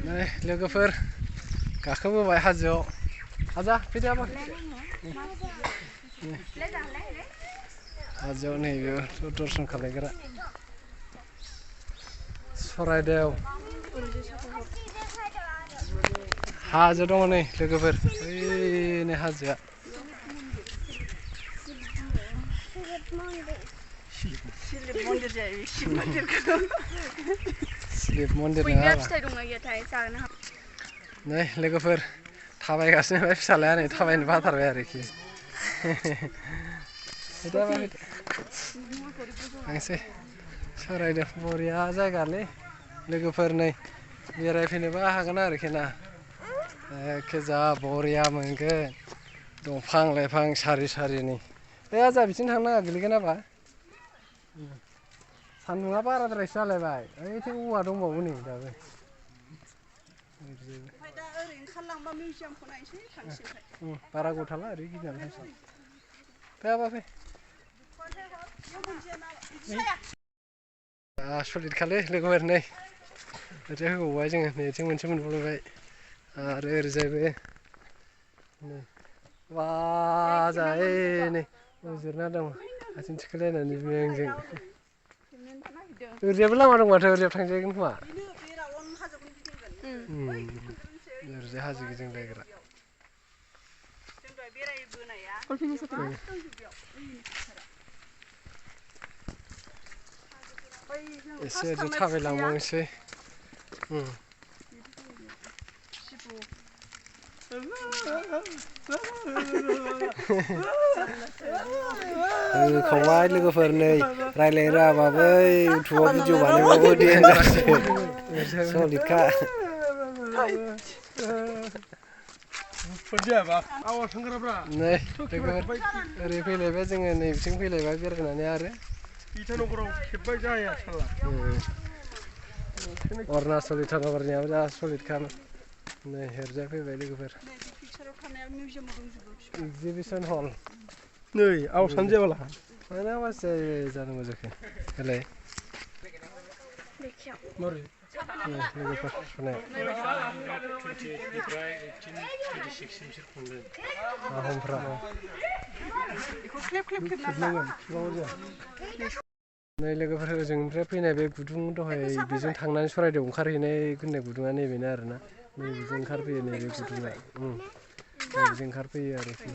नै लोगोफोर गाखोबोबाय हाजोआव आजा फैदो आबा हाजोआव नैबे दर्शन खालायग्रा सरायदेव हाजो दङ नै लोगोफोर ओइनै हाजोआ शिब मन्दिर नङा नै लोगोफोर थाबायगासिनो ओमफ्राय फिसालाया नै थाबायनो बाथारबाय आरोखि थांसै सरायदेव बरिया जायगालै लोगोफोर नै बेरायफैनोबा हागोन आरोखि ना एखे जा बरिया मोनगोन दंफां लाइफां सारि सारिनि बे आजा बिथिं थांनो नाङा गोलैगोन आबा सान्दुङा बाराद्रायसो जालायबाय ओइथिं औवा दंबावो नै दाबो ओमफ्राय दा ओरै ओंखारलांबा मिउजियामखौ नायनोसै थांसै बारा गथाला ओरै गिदिंनानै थांसै फै आबा फै सलिड खालै लोगोफोर नै ओरैजाय होबावबाय जोङो नैथिं मोनसे मोनबावलायबाय आरो ओरैजायबो नै बा जाय नै उजिरना दं आथिं थिखोलायनानै बेंजों ओरैजायबो लामा दं माथो ओरैजाय थांजागोन खोमा ओरैजाय हाजो गिदिंलायग्रा एसे ओरैजाय थाबायलांबावनोसै होखांबाय लोगोफोर नै रायज्लायनो रोङाबाबो इउटुबाव भिडिअ बानायबाबो देनजारसो सलिडखा नै लोगोफोर ओरै फैलायबाय जोङो नैबिथिं फैलायबाय बेरायनानै आरो इटानगराव खेबबाय जाया साला अरुणाचल इटानगरनियाबो जा सलिडखा नै ओरैजाय फैबाय लोगोफोर एगजिबिसन हल नै आवसानो जायाबाला मानो आवाज जानांगौ जाखो होलाय मारै लोगोफोर सुनाय आहमफ्रा नै लोगोफोर ओजोंनिफ्राय फैनाय बे गुदुं दहाय बेजों थांनानै सरायदेव ओंखारहैनाय होननाय गुदुङा नैबेनो आरोना नैबेजों ओंखारफैयो नैबे गुदुङा नैबेजों ओंखारफैयो आरोखि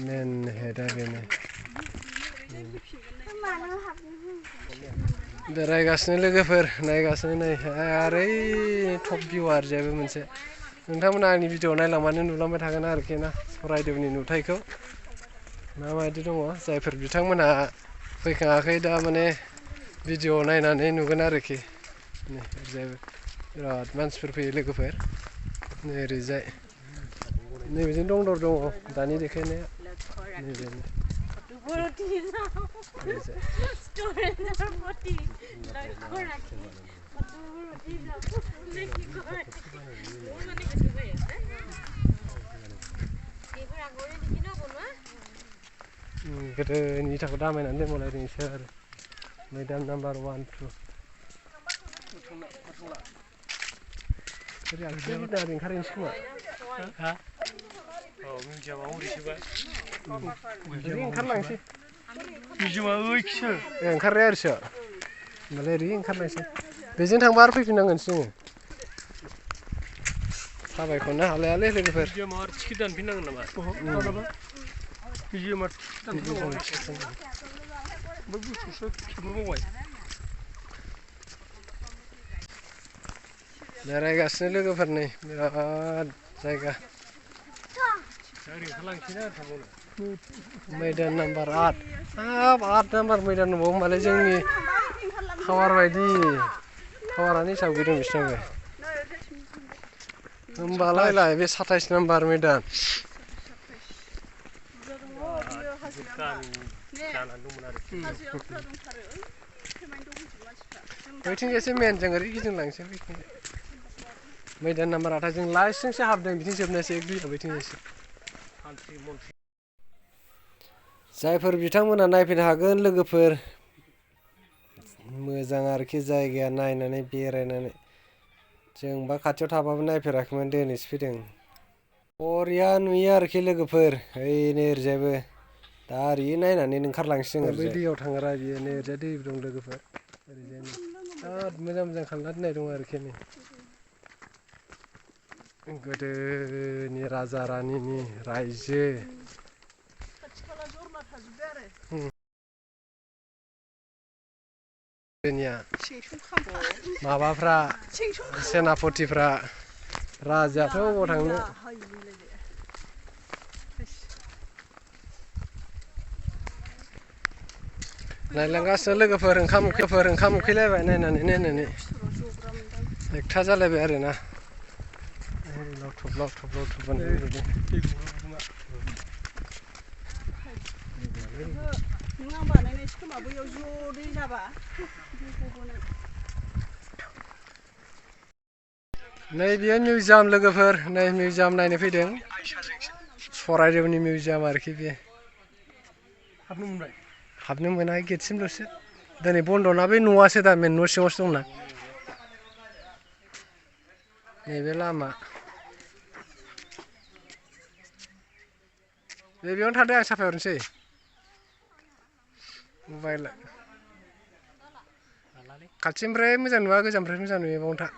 मेन हेडआ बेनो बेरायगासिनो लोगोफोर नायगासिनो नै आरो टप भिउ आरजायबो मोनसे नोंथांमोना आंनि भिडिअ नायलांबानो नुलांबाय थागोन आरोखि ना सरायदेवनि नुथायखौ माबायदि दङ जायफोर बिथांमोनहा फैखाङाखै दा माने भिडिअ नायनानै नुगोन आरोखि नै ओरैजायबो बिराद मानसिफोर फैयो लोगोफोर नै ओरैजाय नैबेजों दन्दर दङ दानि देखायनाया नैबेनो गोदोनि इथाखौ दामायनानै दोनबावलायदोंसो आरो मैदान नाम्बार 1 2 ओंखारहैनोसै खोमा मिउजियामाव ओरैसोबा ओंखारलांसै मिउजियामा ओइखिसो ओंखारनाया ओरैसो होमबालाय ओरै ओंखारनायसै बेजों थांबा आरो फैफिननांगोनसो जोङो थाबायख'नो हालायालै लोगोफोर मिउजियामाव आरो टिकेट दानफिननांगोन नामा मिउजियामा टिकेट दानफिननांगोन ओमफ्राय बुस्थुसो खेबहरबावबाय बेरायगासिनो लोगोफोर नै बिराद जायगा मैदान नाम्बार 8 हाब 8 नाम्बार मैदान दंबावो होमबालाय जोंनि टावार बायदि टावारानो हिसाब गैया बिसिनाबो होमबालाय लाय बे 27 नाम्बार मैदान बैथिंजायसो मेन जों ओरै गिदिंलांसै मैदान नाम्बार 8 जों लास्टजोंसो हाबदों बिथिं जोबनोसै बैथिंजायसो जायफोर बिथांमोना नायफैनो हागोन लोगोफोर मोजां आरोखि जायगाया नायनानै बेरायनानै जोंबा खाथियाव थाबाबो नायफेराखैमोन दिनैसो फैदों। बरिया नुयो आरोखि लोगोफोर ओइनै ओरैजायबो दा ओरै नायनानै ओंखारलांसै जों बै दैयाव थांग्रा बियो नै ओरैजाय दै दं लोगोफोर ओरैजाय बिराद मोजां मोजां खालामना दोननाय दं आरोखि नै गोदोनि राजा रानिनि रायजो खाथि खाला जरना थाजोब्बाय आरो गोदोनिया माबाफ्रा सेनापतिफ्रा राजायाथ' अबाव थांनो नायलांगासिनो लोगोफोर ओंखाम उखैलायबाय नायनानै एकथा जालायबाय आरोना लावथुब नों आं बानायनायसो खोमा बैयाव ज' दै जाबा नै बेयो मिउजियाम लोगोफोर नै मिउजियाम नायनो फैदों चराइदेवनि मिउजियाम आरोखि बे हाबनो मोना गेटसिमल'सो दिनै बन्द'ना बे न'आसो दा मेन न' सिङावसो दंना नैबे लामा बेयावनो थादों आं साफाय हरनोसै मबाइल खाथिनिफ्राय मोजां नुवा गोजाननिफ्राय मोजां नुयो बावनो था